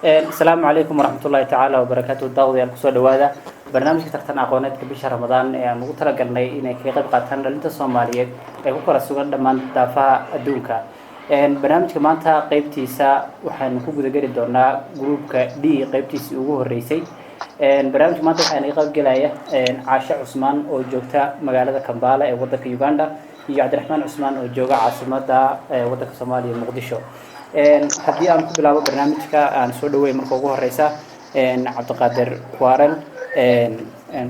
Asalaamu calaykum waraxmatullaahi tacaala wabarakaatu. Daawadayaal, kusoo dhawaada barnaamijka tartan aqooneedka bisha Ramadaan ee aan ugu talagalnay inay kaga qayb qaataan dhalinta Soomaaliyeed ee ku kala sugan dhammaan daafaha adduunka. Barnaamijka maanta qeybtiisa waxaanu ku gudageli doonaa gruupka D qeybtiisii ugu horeysay. Barnaamijka maanta waxaa naga qaybgelaya Caashe Cusmaan oo joogta magaalada Kambala ee wadanka Uganda iyo Cabdiraxmaan Cusmaan oo jooga caasimada wadanka Soomaaliya, Muqdisho. Haddii aan ku bilaabo barnaamijka, aan soo dhaweey marka ugu horeysa Cabdiqaadir Kuarel.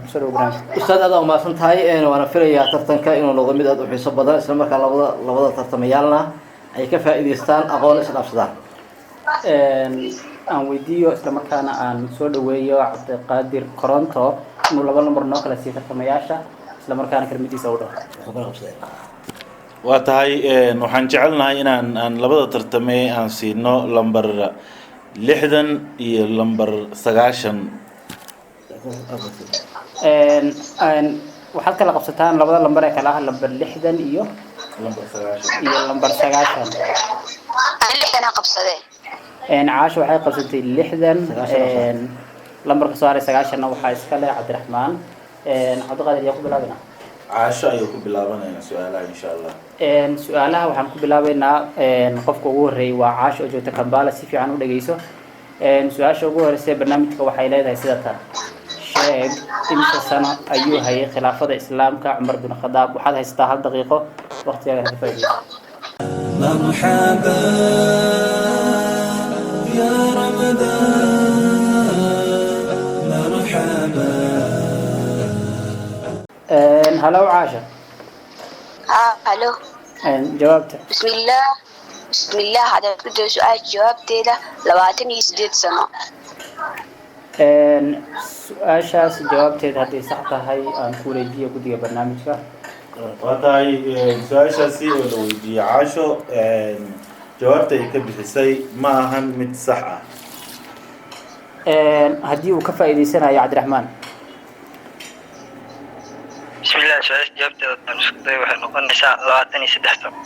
Kusoo dhawo barnaamijka. Ustaad, aad umahadsan tahay. Waana filayaa tartanka inuu noqdo mid aada u xiiso badan, isla markaa labada tartamayaalna ay ka faa'iidaystaan, aqoon isdhaafsadaan. Aan weydiiyo, isla markaana aan soo dhaweeyo Cabdiqaadir Coronto inuu laba number noo kala siiyo tartamayaasha, isla markaana kelmadiisa u dhaho. Waa tahay. Waxaan jecelnahay inaan aan labada tartame aan siino lamber 60 iyo lamber 90. Waxaad kala qabsataan labada lambar ee kala ah lamber 60 iyo lamber 90. Iyo lamber 90. 60 qabsadee. Caasho waxay qabsatay 60. Lambarka soo haray 90-na waxaa iska leh Cabdiraxmaan. Cabdiqaadir, yaa ku bilaabina? Caasho ayuu ku bilaabanayna su-aalaha, insha Allah. Su-aalaha waxaan ku bilaabeynaa qofka ugu horreeyay waa Caasho oo joogta Kambala. Si fiican u dhegeyso. Su-aasha ugu horeysa ee barnaamijka waxay leedahay sida tan: sheeg imisa sano ayuu hayay khilaafada Islaamka Cumar bin Khadaab? Waxaad haysataa hal daqiiqo, waqtigaagana ka faaideyso. مرحبا يا رمضان، مرحبا. Halow, Caasha. Haa, halo. Jawaabta. Bismillaah, bismillaah. Haddaad ku dayo su-aasha jawaabteeda, 28 sano. Su-aashaas jawaabteed hadday sax tahay, aan ku wareejiyo guddiga barnaamijka. Waa tahay. Su-aashaasi oo la weydiiyey Caasho, jawaabta ay ka bixisay ma ahan mid sax ah. Haddii uu ka faa'iideysanayo Cabdiraxmaan. Bismillah, su-aasha jawaabteeda haddaan isku dayo, waxay noqonaysaa 23 sano.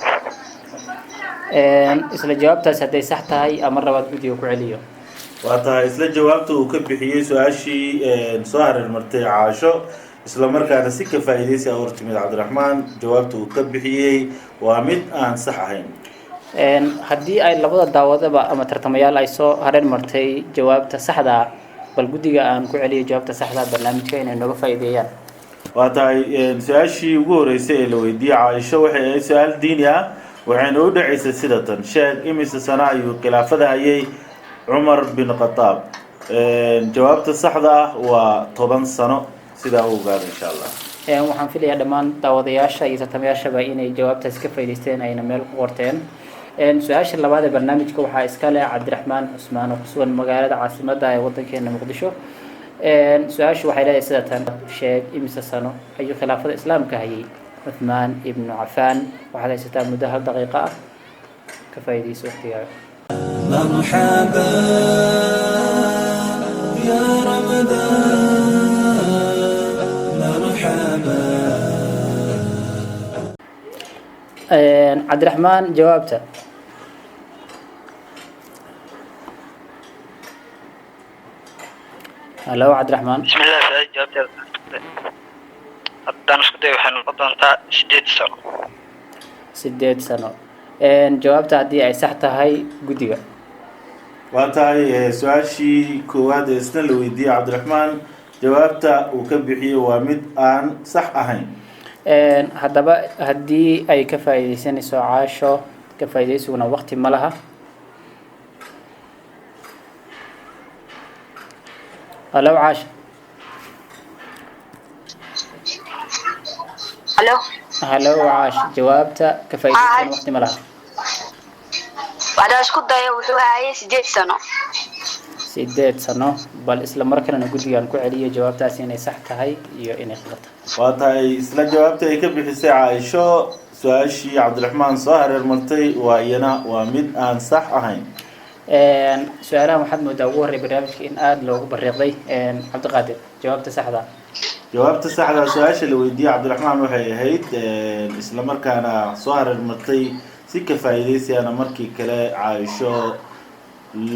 Isla jawaabtaas hadday sax tahay, ama labaad guddiga ku celiyo. Waa tahay. Isla jawaabta uu ka bixiyey su-aashii soo hareer martay Caasho, isla markaana si ka faa'iidaysi a hortimid Cabdiraxmaan, jawaabta uu ka bixiyey waa mid aan sax ahayn. Haddii ay labada daawadaba ama tartamayaal ay soo hareer martay jawaabta saxda ah, bal guddiga aan ku celiyo jawaabta saxda ah barnaamijka inay nooga faa'iideeyaan. Waa tahay. Su-aashii ugu horeysay ee la weydiiyey Caaisho waxay ahayd su-aal diini ah, waxayna u dhacaysay sida tan: sheeg imise sano ayuu khilaafada hayay Cumar bin Khataab? Jawaabta saxda ah waa 10 sano. Sidaa u ogaada, insha Allah. Waxaan filayaa dhammaan daawadayaasha iyo tartamayaashaba inay jawaabtaas ka faa'iideysteen, ayna meel ku qorteen. Su-aasha labaad ee barnaamijka waxaa iska leh Cabdiraxmaan Cusmaan oo kusugan magaalada caasimadda ee waddankeena, Muqdisho. Su-aashu waxay leedahay sida tan: sheeg imise sano ayuu khilaafada Islaamka hayay Cuthmaan ibnu Cafaan? Waxaad haysataa muddo hal daqiiqo ah, ka faa'iideyso waqtigaaga. مرحبا يا رمضان، مرحبا. Cabdiraxmaan, jawaabta. Halo, Cabdiraxmaan. Bismillah, su-aasha jawaabteeda haddaan isku dayo, waxay noqon doontaa 8 sano. 8 sano. Jawaabta haddii ay sax tahay, guddiga. Waa tahay. Su-aashii koowaad ee isna la weydiiyey Cabdiraxmaan, jawaabta uu ka bixiyey waa mid aan sax ahayn. Haddaba haddii ay ka faa'iideysanayso Caasho, ka faa'iideysiguna waqti ma laha. Halo, Caasho. Halo. Halo, Caasho, jawaabta, ka faa'iideysiguna waqti ma laha. Haddaan isku dayo, wuxuu hayay 8 sano. 8 sano. Bal isla markalena guddigaan ku celiyo jawaabtaasi inay sax tahay iyo inay qalad tahay. Waa tahay. Isla jawaabta ay ka bixisay Caaisho su-aashii Cabdiraxmaan soo hareer martay waa iyana waa mid aan sax ahayn. Su-aalahan waxaad moodaa ugu horrey barnaamijka in aada loogu bariiqday. Cabdiqaadir, jawaabta saxda. Jawaabta saxda su-aasha la weydiiyey Cabdiraxmaan waxay ahayd, isla markaana soo hareer martay, si ka faa'iidaysiyaana markii kale Caaisho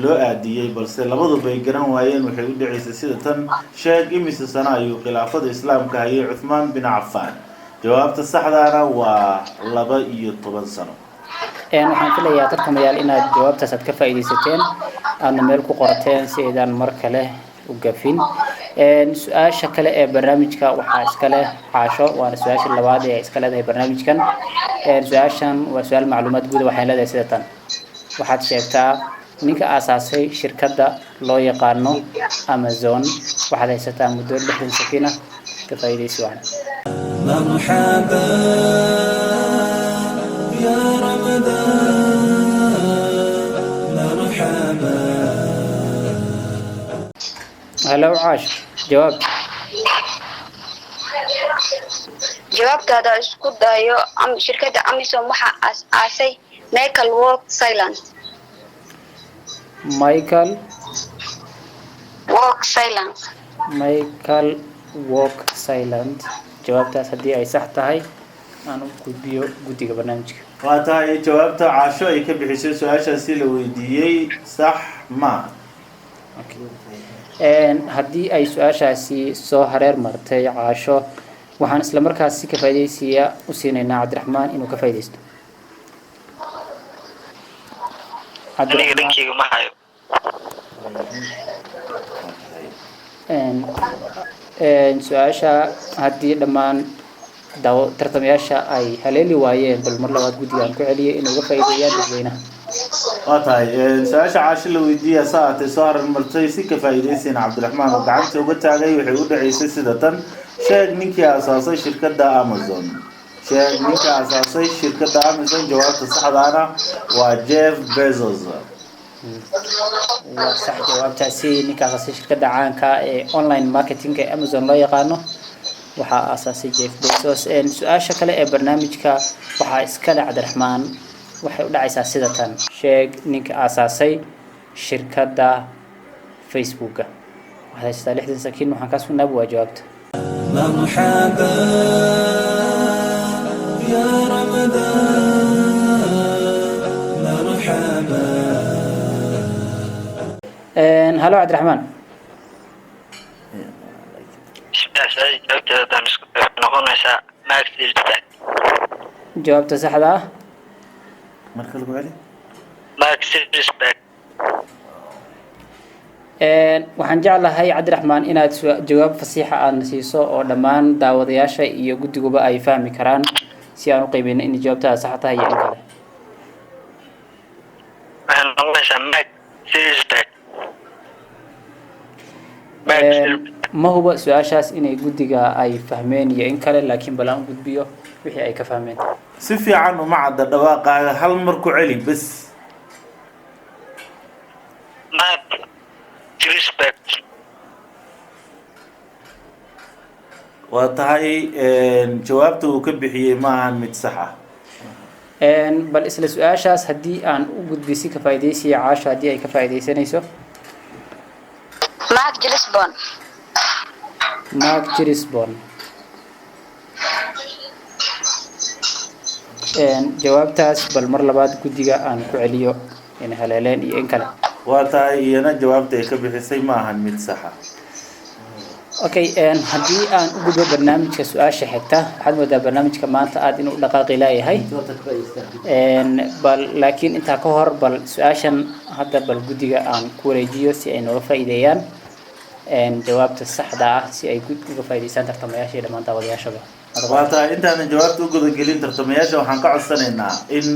loo aadiyey, balse labaduba ay garan waayeen. Waxay u dhacaysay sida tan: sheeg imise sano ayuu khilaafada Islaamka hayay Cuthmaan bin Cafaan? Jawaabta saxdaana waa 12 sano. Waxaan filayaa, tartamayaal, inaad jawaabtaas aad ka faa'iidaysateen, aadna meel ku qorateen si aydan mar kale u gafin. Su-aasha kale ee barnaamijka waxaa iska leh Caasho, waana su-aasha labaad ee ay iska leedahay barnaamijkan. Su-aashan waa su-aal macluumaad guud. Waxay leedahay sida tan: waxaad sheegtaa ninka aasaasay shirkadda loo yaqaano Amazon. Waxaad haysataa muddo 60 sakiin ah, ka faa'iidaysi wacan. مرحبا يا رمضان، مرحبا. Halow Caasho, jawaab. Jawaabtaada isku dayo, shirkadda Amazon waxaa aas-aasay Michael Walk Silent. Michael Walk Silent. Michael Walk Silent. Jawaabtaas haddii ay sax tahay, aan u gudbiyo guddiga barnaamijka. Waa tahay, jawaabta Caasho ay ka bixisay su-aashaasi la weydiiyey sax ma Haddii ay su-aashaasi soo hareer martay Caasho, waxaan isla markaas si ka faa'iidaysiya u siinaynaa Cabdiraxmaan inuu ka faa'iidaysto. Aniga Cabdiraxmaan. Dhankeyga ma hayo. Su-aasha haddii dhammaan daawo tartamayaasha ay haleeli waayeen, bal mar labaad guddiga aan ku celiyay inay uga faa'iideeyaan dadweynaha. Waa tahay, su-aasha Caasho la weydiiya saatay soo harar martay, si ka faa'iidaysayna Cabdiraxmaan oo gacanta uga taagay. Waxay u dhacaysay sida tan: sheeg ninkii aasaasay shirkadda Amazon. Sheeg ninkii aasaasay shirkadda Amazon. Jawaabta saxdaana waa Jeff Bezos. Waa sax jawaabtaasi. Ninka aasaasay shirkadda caanka ee online marketing ee Amazon loo yaqaano waxaa aasaasay Jeff Bezos. Su-aasha kale ee barnaamijka waxaa iskale Cabdiraxmaan. Waxay u dhacaysaa sida tan: sheeg ninka aasaasay shirkadda Facebooka. Waxaad haysataa 60 sakiin. Waxaan kaa sugnaaba waa jawaabta. مرحبا يا رمضان، مرحبا. Halo Cabdiraxmaan. Bismillah, su-aasha jawaabteeda haddaan isku dayo, waxay noqonaysaa Mark Zuckerberg. Jawaabta saxda ah? Marka lagu celi. Mark Zuckerberg. Waxaan jeclahay, Cabdiraxmaan, inaad jawaab fasiixa aadna siiso oo dhammaan daawadayaasha iyo guddiguba ay fahmi karaan, si aan u qiimeyno in jawaabtaada sax tahay iyo in kale. Waxay noqonaysaa Mark Zuckerberg, Mark Zuckerberg. Ma huba su-aashaas inay guddiga ay fahmeen iyo in kale, laakiin bal aan u gudbiyo wixii ay ka fahmeen. Si fiican uma cadda dhawaaqaaga, hal mar ku celi bes. Mark Zuckerberg. Waa tahay, jawaabta uu ka bixiyey ma ahan mid sax ah. Bal isla su-aashaas haddii aan u gudbiyo si ka faa'iidaysiya Caasho, haddii ay ka faa'iidaysanayso. Mark Gillisbon. Mark Chirisbon. Jawaabtaas bal mar labaad guddiga aan ku celiyo in haleeleen iyo in kale. Waa tahay, iyana jawaabta ay ka bixisay ma ahan mid sax ah. Okay, haddii aan u gudbo barnaamijka su-aasha xigta, waxaad moodaa barnaamijka maanta aada inuu u dhaqaaqi laayahay. Bal laakiin intaa ka hor, bal su-aashan hadda bal guddiga aan ku wareejiyo si ay nooga faa'iideeyaan jawaabta saxda ah, si ay uga faa'iideystaan tartamayaasha iyo dhammaan daawadayaashaba. Waa tahay, intaanan jawaabta u gudagelin, tartamayaasha waxaan ka codsanaynaa in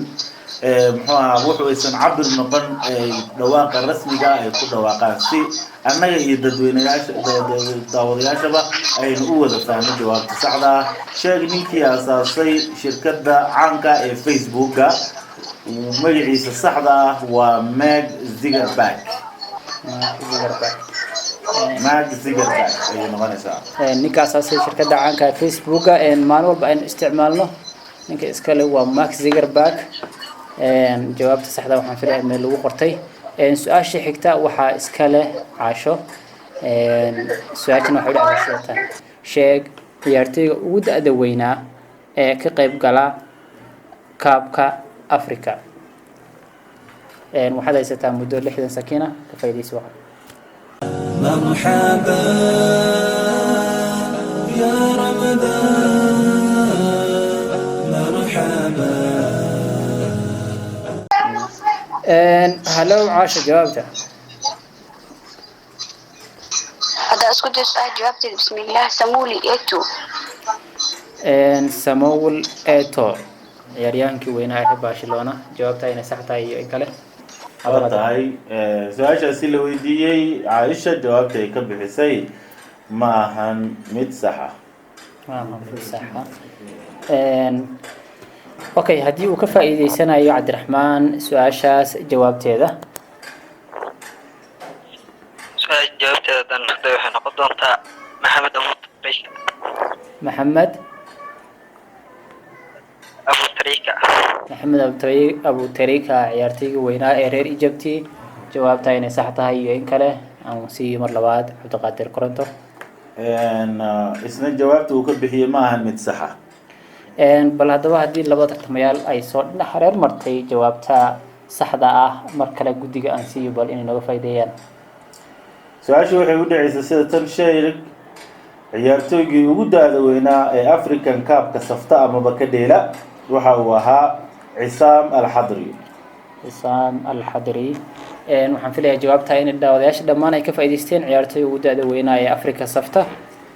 muxuu ahaa, wuxuu aysan cabir noqon, ay dhawaaqa rasmiga ah ay ku dhawaaqaan, si annaga iyo dadweynayaasha daawadayaashaba aynu u wada fahno jawaabta saxda ah. Sheeg ninkii aasaasay shirkadda caanka ee Facebooka, magaciisa saxda ah waa Mark Zuckerberg. Mark Zuckerberg. Mark Zuckerberg ayay noqonaysaa. Ninka asaasay shirkadda caanka ee Facebooka maalin walba aynu isticmaalno, ninka iskale waa Mark Zuckerberg. Jawaabta saxda waxaan filaya meel lagu qortay. Su-aasha xigta waxaa iska leh Caasho. Su-aashan waxay u dhacdaa sida tan: sheeg ciyaartoyga ugu da-da weynaa ee ka qayb gala kaabka Africa. Waxaad haysataa muddo 60 sakiina, ka faa'iidaysi wacan. مرحبا يا رمضان، مرحبا. Halow Caasha, jawaabta. Haddaan isku dayo su-aasha jawaabteeda, bismillaah, Samuel Eto'o. Samuel Eto'o, ciyaaryahaankii weynaa ee reer Barcelona, jawaabta inay sax tahay iyo in kale. Waa tahay, su-aashaasi la weydiiyey Caaisha jawaabta ay ka bixisay ma ahan mid sax ah. Waa mid sax ah. Okay, haddii uu ka faa'iideysanayo Cabdiraxmaan su-aashaas jawaabteeda. Su-aasha jawaabteeda haddaan isku dayo waxay noqon doontaa Maxamed Abu Tarika. Maxamed Abu Tarika. Maxamed Abu Tarika, ciyaartoygii weynaa ee reer Egypti, jawaabta inay sax tahay iyo in kale aan siiyo mar labaad Cabdiqaadir Koronto. Isna jawaabta uu ka bixiyey ma ahan mid sax ah. Bal haddaba haddii laba tartamayaal ay soo dhinac hareer martay jawaabta saxda ah, mar kale guddiga aan siiyo bal inay nooga faa'iideeyaan. Su-aashu waxay u dhacaysaa sida tan: sheeg ciyaartooygii ugu daada weynaa ee African Cupka safta amaba ka dheela. Waxa uu ahaa Cisaam Alxadri. Cisaam Alxadri. Waxaan filayaa jawaabta in daawadayaasha dhammaan ay ka faa'iideysteen. Ciyaartooy ugu da-da weynaa ee Africa safta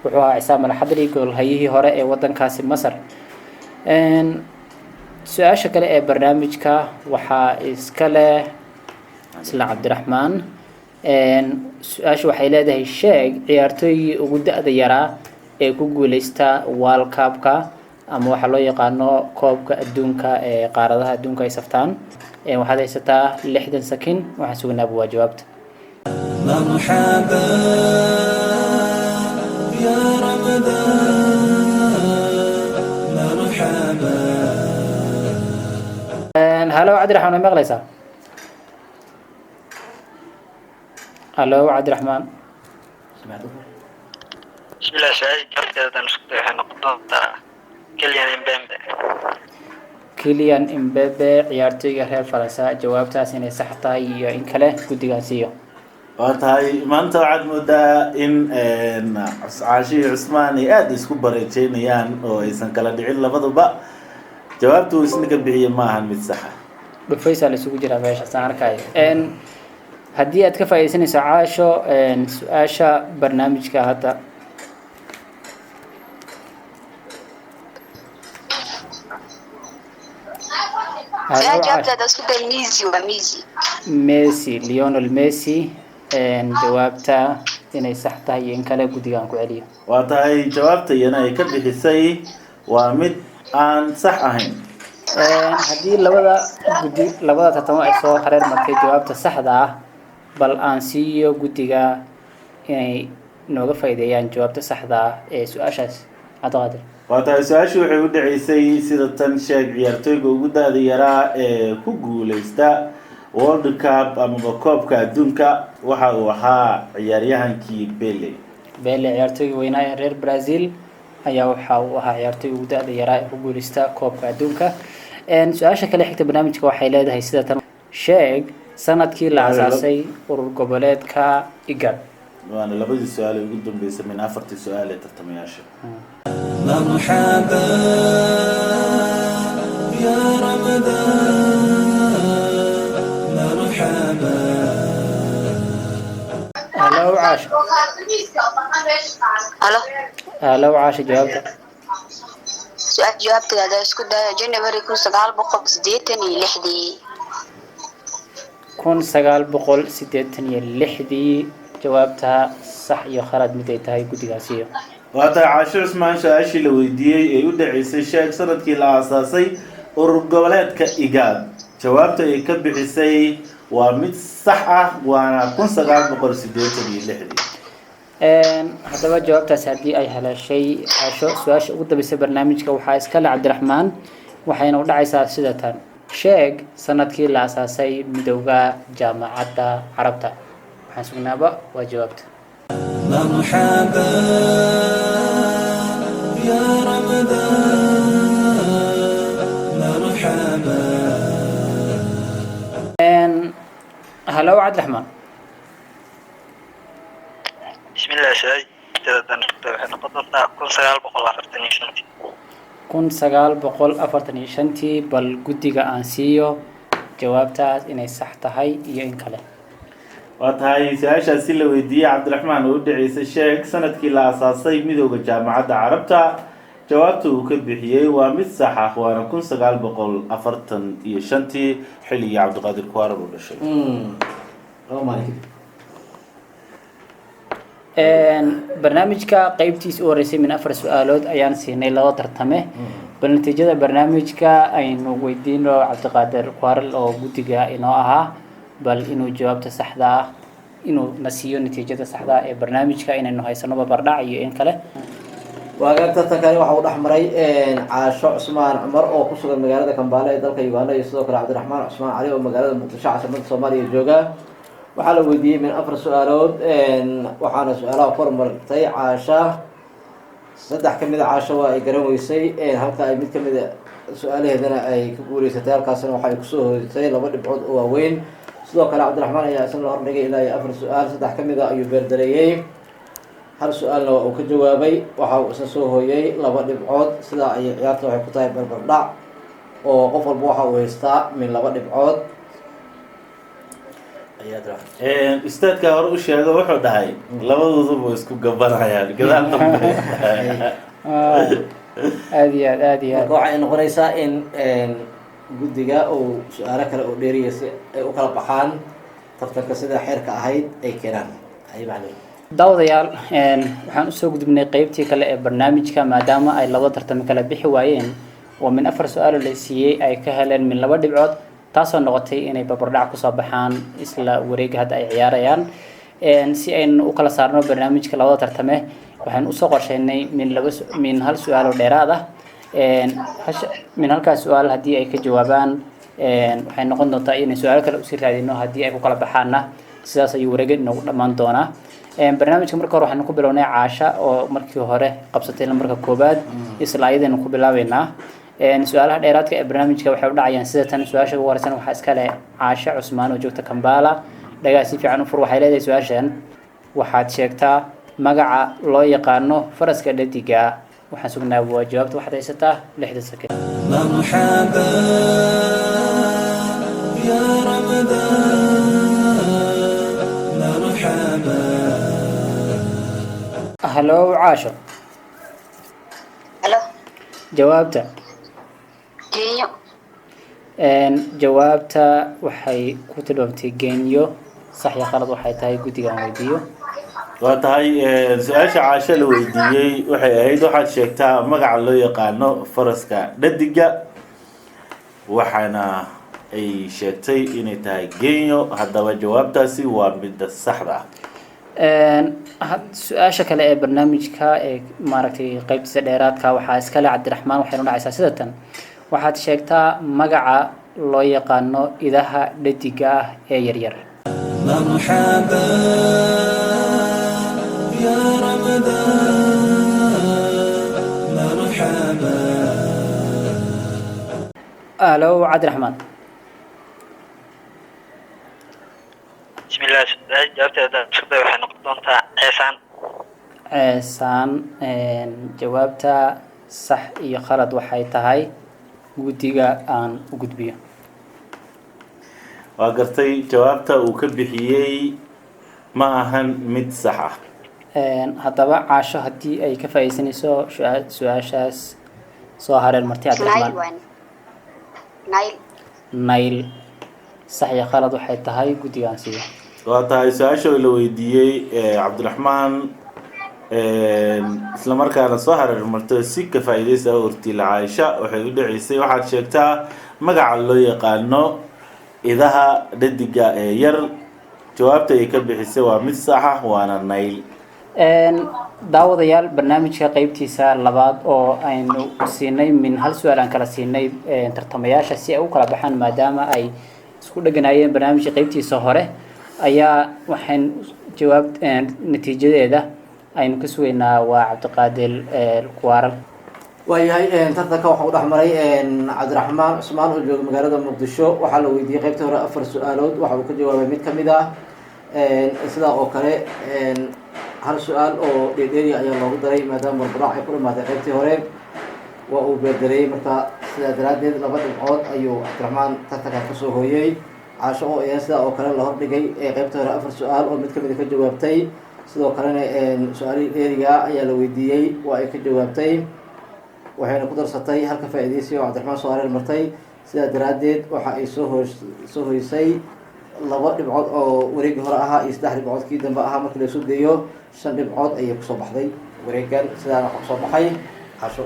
wuxuu ahaa Cisaam Alxadri, goolhayihii hore ee wadankaasi Masar. Su-aasha kale ee barnaamijka waxaa iska leh isla Cabdiraxmaan. Su-aasha waxay leedahay: sheeg ciyaartooygii ugu da-da yaraa ee ku guuleysta World Cupka ama waxaa loo yaqaano koobka adduunka ee qaaradaha adduunka ay saftaan. Waxaad haysataa 60 sakin, waxaan sugnaaba waa jawaabta. مرحبا يا رمضان، مرحبا. Halo Cabdiraxmaan, ma maqlaysaa? Halo Cabdiraxmaan. Bismillah, su-aasha jawaabteeda haddaan isku dayo waxay noqon doontaa Kylian Mbappe. Kylian Mbappe, ciyaartooyga reer Faransa, jawaabtaas inay sax tahay iyo in kale guddigaan siiyo. Waa tahay, maanta waxaad moodaa in Caashi iyo Cusmaan ay aada isku bareejeynayaan oo aysan kala dhicin labaduba. Jawaabta uu isna ka bixiyey ma ahan mid sax ah. Dhufaysaa la isugu jiraa meesha saan arkayo. Haddii aad ka faa'iidaysanayso Caasho su-aasha barnaamijka hadda. Halo, Su-aasha Caasho. jawaabteeda isku dayo, Messi, waa Messi. Messi, Lionel Messi. Jawaabta inay sax tahay iyo in kale guddigaan ku celiyo. Waa tahay, jawaabta iyana ay ka bixisay waa mid aan sax ahayn. Haddii labada guddi, labada tartamo ay soo hareer martay jawaabta saxda ah, bal aan siiyo guddiga inay nooga faa'iideeyaan jawaabta saxda ah ee su-aashaas, Cabdiqaadir. Waa tahay, su-aashu waxay u dhaceysay sida tan: sheeg ciyaartooyga ugu da-da yaraa ee ku guuleysta World Cup amaba koobka adduunka. Waxa uu ahaa ciyaaryahankii Pele. Pele, ciyaartooygii weynaa ee reer Brazil, ayaa waxa uu ahaa ciyaartooy ugu da-da yaraa ee ku guuleysta koobka adduunka. Su-aasha kale xigta barnaamijka waxay leedahay sida tan: sheeg sanadkii la asaasay urur goboleedka IGAD. Waana labadii su-aal ee ugu dambeysay min afartii su-aal ee tartamayaasha. مرحبا يا رمضان، مرحبا. Halo Caasha. Halo. Halo Caasha, jawaabta. Su-aasha jawaabteeda haddaan isku dayo, January 1986-dii. 1986, jawaabta sax iyo khalad mid ay tahay guddigaasiyo. Waa tahay, Caasho Cusmaan su-aashii la weydiiyey ee u dhaceysay sheeg sanadkii la aasaasay urur goboleedka IGAD, jawaabta ay ka bixisay waa mid sax ah, waana 1986-dii. Haddaba jawaabtaasi haddii ay haleeshay Caasho, su-aasha ugu dambeysay barnaamijka waxaa iska le Cabdiraxmaan, waxayna u dhacaysaa sida tan: sheeg sanadkii la asaasay Midowda Jaamacadda Carabta. Waxaan sugnaaba waa jawaabta. مرحبا يا رمضان، مرحبا. Halo Cabdiraxmaan. Bismillah, su-aasha jawaabteeda haddaan isku dayo waxay noqon doontaa 1945-tii. 1945-tii. Bal guddiga aan siiyo jawaabtaas inay sax tahay iyo in kale. Waa tahay, su-aashaasi la weydiiyey Cabdiraxmaan oo u dhaceysa sheeg sanadkii la asaasay Midooda Jaamacadda Carabta, jawaabta uu ka bixiyey waa mid sax ah, waana 1945-tii, xilligii Cabdiqaadir Kuwaarar uu dhashay. 2 maalin kadib. Barnaamijka qeybtiisa u horeysay min afar su-aalood ayaan siinay laba tartame. Bal natiijada barnaamijka aynu weydiino Cabdiqaadir Kuwaral oo guddiga inoo ahaa, bal inuu jawaabta saxda ah inuu na siiyo, natiijada saxda ah ee barnaamijka inaynu haysano babardhac iyo in kale. Waagaag, tartankani waxa uu dhex maray Caasho Cusmaan Cumar oo ku sugan magaalada Kambaale ee dalka Uganda iyo sidoo kale Cabdiraxmaan Cusmaan Cali oo magaalada Muqdisho, caasimada Soomaaliya, jooga. Waxaa la weydiiyey min afar su-aalood, waxaana su-aalaha ku hormartay Caasha. Saddex ka mid a Caasho waa ay garan weysay, halka ay mid kamid a su-aalaheedana ay ka guuleysatay. Halkaasina waxa ay kusoo hoysay laba dhibcood oo waaweyn. Sidoo kale Cabdiraxmaan ayaa isna la hordhigay ilaa iyo afar su-aal. Saddex ka mid a ayuu beerdareeyey, hal su-aalna waa uu ka jawaabay. Waxa uu isna soo hooyey laba dhibcood. Sidaa ayay ciyaarta waxay ku tahay barbardhac, oo qof walba waxa uu haystaa min laba dhibcood. Ayaa Ustaadka hore u sheego, wuxuu dhahay labadooduba way isku gabanayaan gadaal dambe. Aada iyo aad, aada iyo aad. Marka waxay noqonaysaa in guddiga uu su-aalo kale oo dheeriya si ay u kala baxaan tartanka, sida xeerka ahayd ay keenaan ay macluum. Daawadayaal, waxaan usoo gudubnay qeybtii kale ee barnaamijka. Maadaama ay laba tartamo kala bixi waayeen oo min afar su-aalo la siiyey ay ka heleen min laba dhibcood, taasoo noqotay inay barbardhac kusoo baxaan isla wareega hadda ay ciyaarayaan. Si aynu u kala saarno barnaamijka labada tartame, waxaan usoo qorsheynay min laba min hal su-aal oo dheeraad ah. Min halkaas su-aal haddii ay ka jawaabaan, waxay noqon doontaa inay su-aalo kale usii raadino. Haddii ay ku kala baxaanna, sidaas ayuu wareega inoogu dhammaan doonaa. Barnaamijka marka hore waxaanu ku bilownay Caasha oo markii hore qabsatay lambarka koowaad, isla ayadaynu ku bilaabeynaa. Su-aalaha dheeraadka ee barnaamijka waxay u dhacayaan sida tan. Su-aasha ugu horeysan waxaa iska leh Caasha Cusmaan oo joogta Kambala. Dhagaa si fiican u fur. Waxay leedahay su-aashan: waxaad sheegtaa magaca loo yaqaano faraska dhadiga. Waxaan sugnaa waa jawaabta. Waxaad haysataa 60 second. مرحبا يا رمضان، مرحبا. Halo Caasho. Halo. Jawaabta. Genyo. Jawaabta waxay ku tilmaamtay genyo. Sax iyo qalad waxay tahay guddiga aan weydiiyo. Waa tahay, su-aasha Caasho la weydiiyey waxay ahayd: waxaad sheegtaa magaca loo yaqaano faraska dhadiga. Waxaana ay sheegtay inay tahay genyo. Haddaba jawaabtaasi waa midda saxda ah. Su-aasha kale ee barnaamijka ee maaragtay qeybtiisa dheeraadka waxaa iskale Cabdiraxmaan. Waxaynu dhacaysaa sida tan: waxaad sheegtaa magaca loo yaqaano idaha dhadiga ah ee yaryar. مرحبا يا رمضان، مرحبا. Alo Cabdiraxmaan. Bismillah, su-aasha jawaabteeda haddaan isku dayo waxay noqon doontaa ceesaan. Ceesaan. Jawaabta sax iyo khalad waxay tahay guddiga aan u gudbiyo. Waa gartay, jawaabta uu ka bixiyey ma ahan mid sax ah. Haddaba Caasho haddii ay ka faa'iidaysanayso su-aashaas soo hareer martay Nile. Cabdiraxmaan. Waan Nile. Nile. Sax iyo khalad waxay tahay guddiga aan siiyo. Waa tahay, su-aasha la weydiiyey Cabdiraxmaan, isla markaana soo hareer marto si ka faa'iidaysa hortiila Caaisha, waxay u dhaceysay: waxaad sheegtaa magaca loo yaqaano idaha dhadiga ee yar. Jawaabta ay ka bixisay waa mid sax ah, waana Nile. Daawadayaal, barnaamijka qeybtiisa labaad oo aynu siinay min hal su-aal aan kala siinay tartamayaasha si ay u kala baxaan, maadaama ay isku dheganaayeen barnaamijka qeybtiisa hore, ayaa waxaan jawaab natiijadeeda aynu ka sugaynaa waa Cabdiqaadir Kuwaaral. Waayahay, tartanka waxa uu dhex maray Cabdiraxmaan Cusmaan oo jooga magaalada Muqdisho. Waxaa la weydiiyey qaybtii hore afar su-aalood, waxa uu ka jawaabay mid ka mid ah. Sidaa oo kale hal su-aal oo dheerdheeri ayaa loogu daray, maadaama barbarac ay ku dhamaatay qaybtii hore, waa uu beerdareeyey. Marka sidaa daraaddeed laba dhibcood ayuu Cabdiraxmaan tartankan kasoo hooyey. Caasho oo iyana sidaa oo kale la hordhigay ee qaybtii hore afar su-aal oo mid kamid a ka jawaabtay, sidoo kalena su-aalihii dheerigaa ayaa la weydiiyey, waa ay ka jawaabtay, waxayna ku darsatay halka faa'iidaysi oo Cabdiraxmaan soo hareer martay. Sidaa daraaddeed waxa ay soo hoysay laba dhibcood oo wareegii hore ahaa iyo saddex dhibcood kii dambe ahaa. Markii laysu geeyo shan dhibcood ayay kusoo baxday wareegan. Sidaana waxaa kusoo baxay Casho.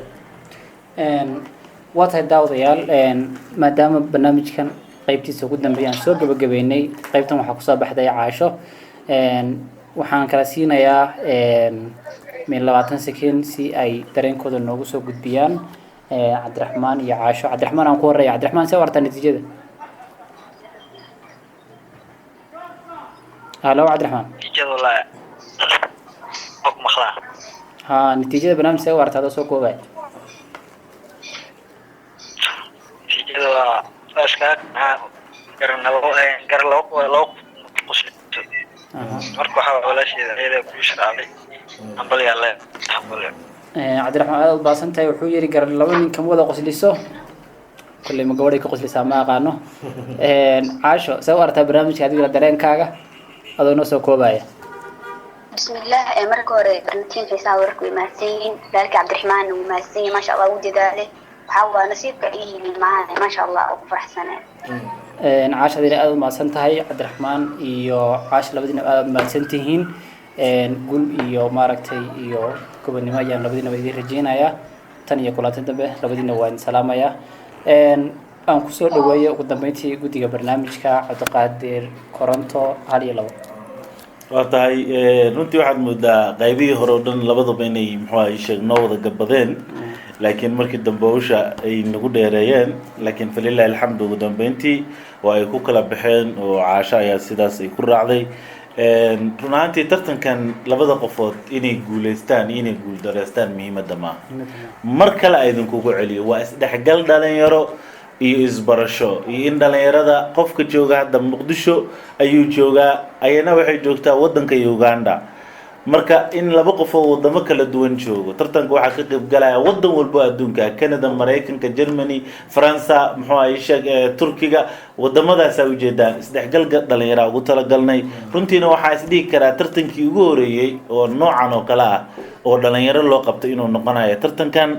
Waa tahay daawadayaal, maadaama barnaamijkan qaybtiisa ugu dambeeyay aan soo gabagabeynay, qaybtan waxaa kusoo baxday Caasho. Waxaan kala siinayaa min 20 second si ay dareenkooda noogu soo gudbiyaan, Cabdiraxmaan iyo Caasho. Cabdiraxmaan aan ku horeeya. Cabdiraxmaan, see u artaa natiijada? Halo Cabdiraxmaan. Natiijada wallaahi waa ku maqlaa. Ha, natiijada barnaamij see u artaa adoo soo koobaya? Natiijada waa iskaga maxaa garan labo, garan labo qof qoslayso. Marka waxaa waa walaasheeda iyada kuu sharaacday, hambalyaa le, hambalyo. Cabdiraxmaan aad u baasan tahay. Wuxuu yidhi garan laba nin kama wada qosliso. Kolley ma gabadhay ka qoslisaa ma aqaano. Caasho, see u aragtaa barnaamijka adiguna, dareenkaaga adoo noo soo koobaya? Bismillaah, marka hore barnaamijka xiisaha wararku way mahadsan yihiin. Walaalkii Cabdiraxmaan wuu mahadsan yahay, maasha Allah, wuu dadaalay. Waxaa waa nasiibka ay yihiin maahan, maasha Allah, oo ku faraxsaneen. Caasha adina aad u mahadsan tahay. Cabdiraxmaan iyo Caasha labadiina aad u mahadsan tihiin. Gul iyo maaragtay iyo gobonnimo ayaan labadiinaba idiin rajeynayaa. Tan iyo kulanti dambe labadiina waa idin salaamayaa. Aan kusoo dhaweeyo ugu dambeyntii guddiga barnaamijka, Cabdiqaadir Koronto, hal iyo labo. Waa tahay, runtii waxaad moodaa qaybihii hore oo dhan labadaba inay muxuu ahay sheeg noo wada gabadeen, laakiin markii dambe hawsha ay nagu dheereeyeen, laakiin falilahi alxamdu ugu dambeyntii waa ay ku kala baxeen oo Caasho ayaa sidaas ay ku raacday. Run ahaantii tartankan labada qofood inay guuleystaan iyo inay guuldareystaan muhiimadda maaha. Mar kale a idinkugu celiyo, waa isdhexgal dhalinyaro iyo isbarasho, iyo in dhalinyarada qofka jooga hadda Muqdisho ayuu joogaa, ayana waxay joogtaa waddanka Uganda. Marka in laba qof oo wadamo kala duwan joogo tartanka waxaa ka qayb galaya waddan walbo adduunka, Canada, Maraykanka, Germany, Faransa, muxuu ahay sheeg Turkiga, wadamadaasaa ujeedaan isdhexgalka dhalinyaraa ugu talagalnay. Runtiina waxaa isdhihi karaa tartankii ugu horeeyey oo noocan oo kale ah oo dhalinyaro loo qabtay inuu noqonayo tartankan.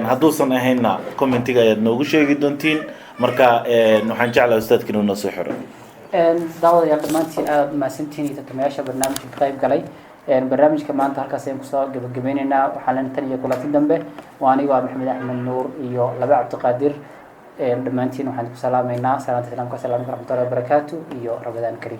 Hadduusan ahaynna commentiga ayaad noogu sheegi doontiin. Marka waxaan jeclahay ustaadka inuu noo soo xiro. Daawadayaal, dhammaantiin aad mahadsantihiin iyo tartamayaasha barnaamijka ka qayb galay. Barnaamijka maanta halkaas ayaan kusoo gabagabeyneynaa. Waxaan leenahay tan iyo kulanti dambe. Waa anigo ah Maxamed Axmed Nuur iyo laba Cabdiqaadir. Dhammaantiin waxaan ku salaameynaa salaanta islaamka: asalaamu calaykum waraxmatullahi wabarakaatu iyo Ramadaan kariim.